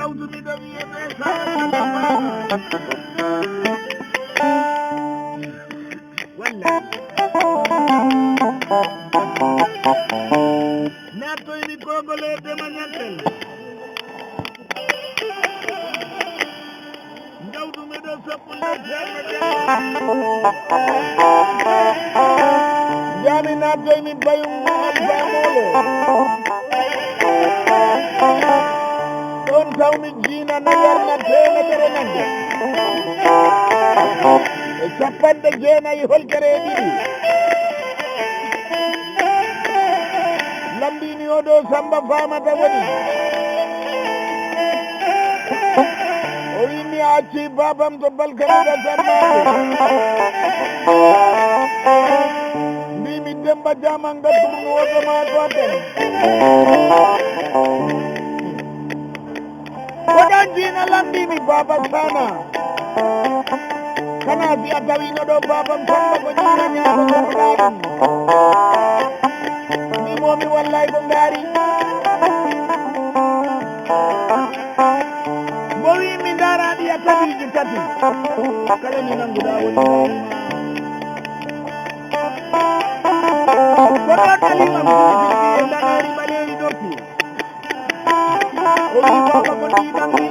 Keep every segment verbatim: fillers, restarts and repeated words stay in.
Tawtumiɗo wiyete Sara Samba. Wallay. Nattoymi kogole dema ñakkel. Njawtumiɗo sappo. Jami nattoymi bayum alfamolo. Ɗon tawmi jiina no yarna temetere nagge e capanɗe jeenayi holkere e ɗiɗi. Lamɗini oɗo Samba famata woni. O wimi a acci babam to balkaniɗa Samba. Mbimi Demba Jama ngatturno oto ma ko aten. Ko ɗon jiina lamɗimi baba Sana. Kana si a tawino ɗo baba Samba ko jiina ñaamo ko ɗaɗum. Mbimo mi wallay ko ngari. Mbo wi mi ndaraɗi a tatiiji tati. Kala ni nannguɗa woni. Ko ɗon alima mi e ndanari ɓaleeri ɗoppi. O wi baba ko ɗiɗanmi.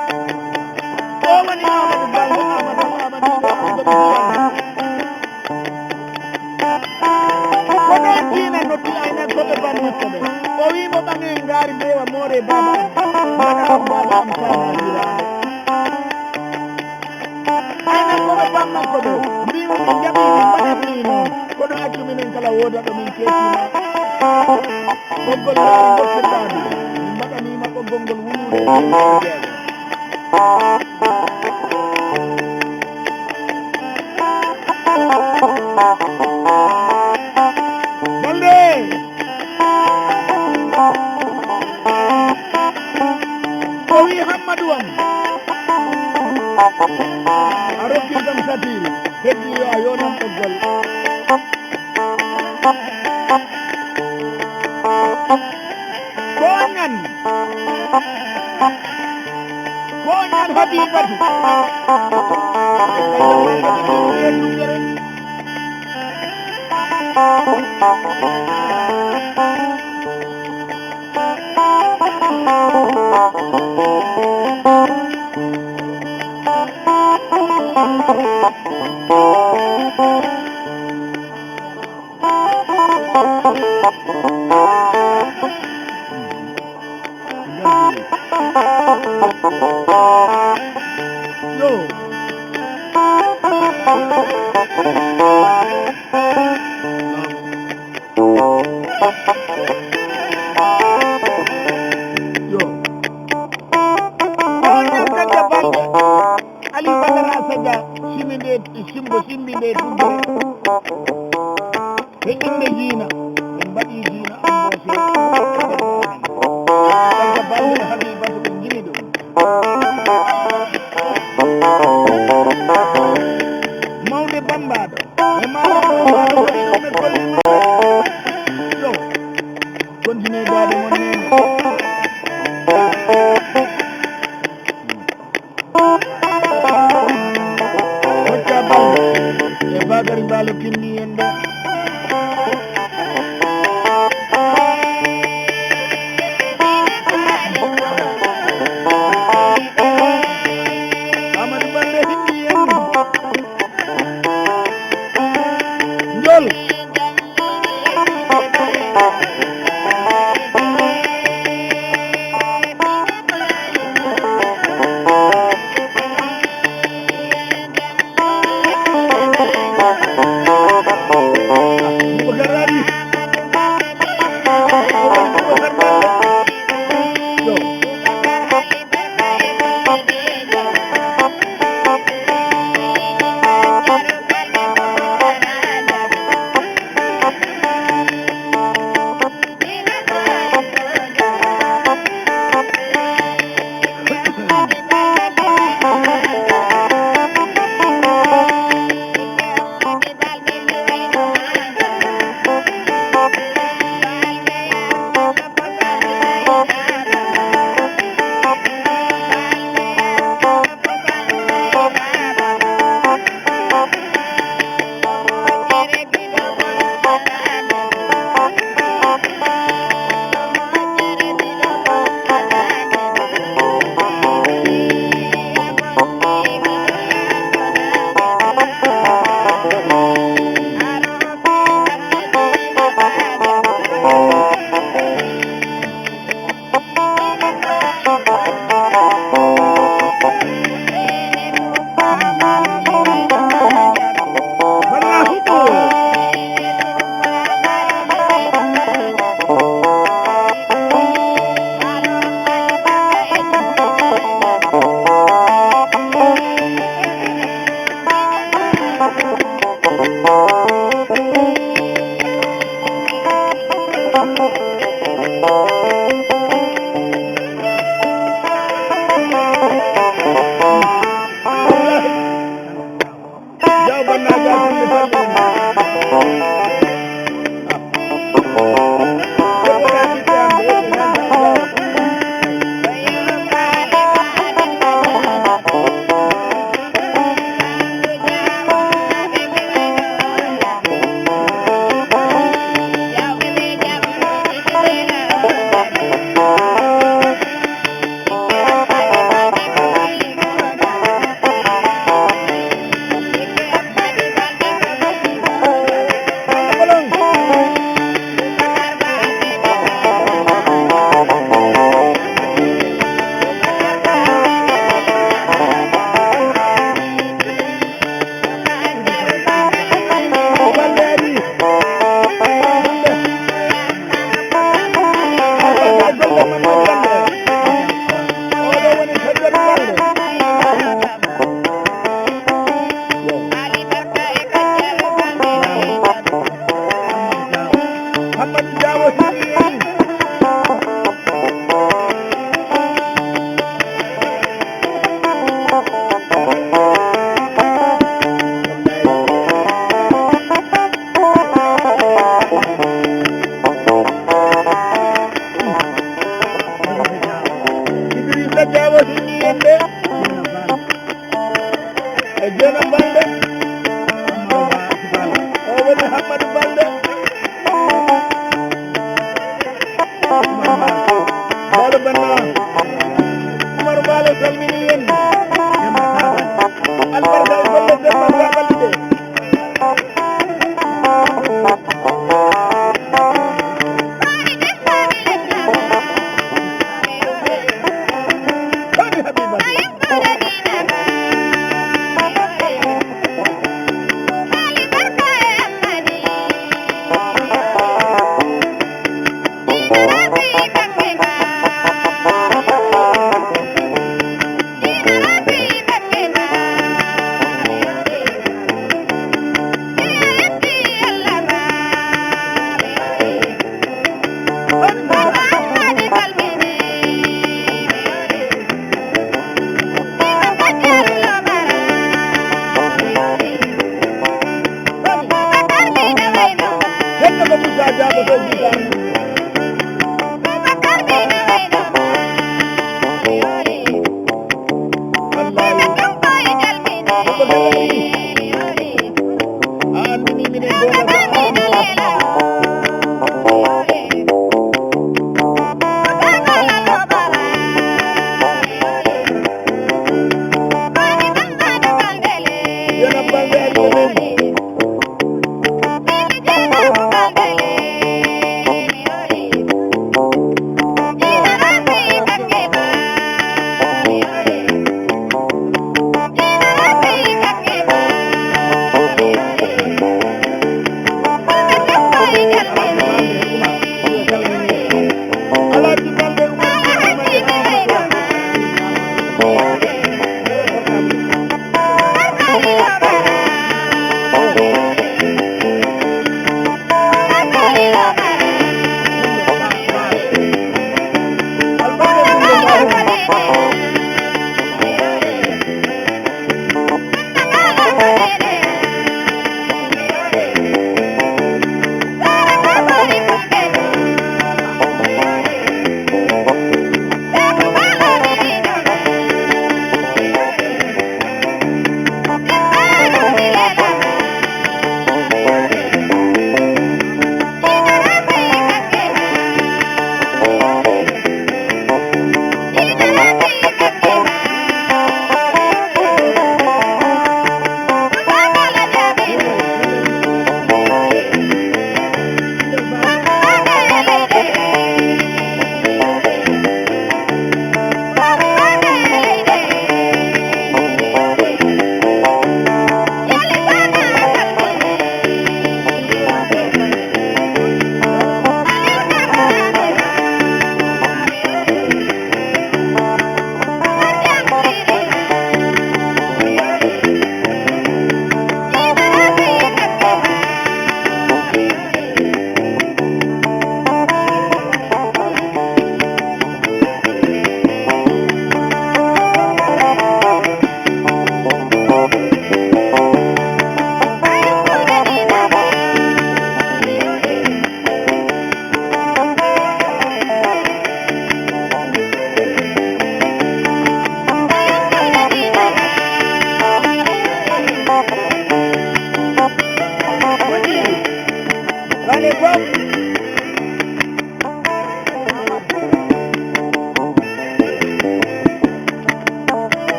O woni Amadou Balde, Amadou, Amadou, Amadou. Ko ɗon diina noddi aynakkoɓe bannakkoɓe. O wi mo ɓaŋe ngaari mbeewa moore baba am. Mbaɗa am baba am faamaajiraade. Aynakkoɓe bannakkoɓe. Mbiimi min jaɓi min mbaɗanni noon. Kono accu minen kala wooda ɗo min keetina. Ɓoggol ngaari gokkirɗaa ɗum. Min mbaɗaniima ɓoggol ngol wuluude. Balde! O wi Hammadu am. A rokki kam satiri. Heddi yo a yonam ɓoggol. Ko ñan? Ko ñan Habibatu? Yo. Yo. Onon tagga balɗe. Ali Badara Sadia, simi nde, simbo simbi nde tuddere. He inde jiina, min mbaɗi jiina amboose. Tagga balɗe Habibatu ɓe ngimi ɗum. Mawde Bambaɗo. E maɗa Bambaɗo waɗi ɗum e golle maɓɓe. Yo. Continue daade mon neene. Hocca Balde e Bakary Mbaalo kinni en ɗo. Amadou Balde hindi en. Njol. Boubacar Ari. Boubacar Balde. Yo. Hammadou Diawo Sirri. Idrissa Diawo Sirri yimɓe. E Jeynaba Balde. O woni Hammadou Balde. Mawɗo Banna. Oumar Balo salmini en. Albarka e golle Demba Ba Balde. Koni Habiba.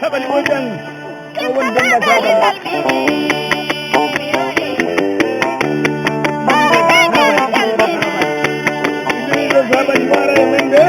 Saɓali Bojang, o woni Demba Saɓali. Saɓali Mara e men de.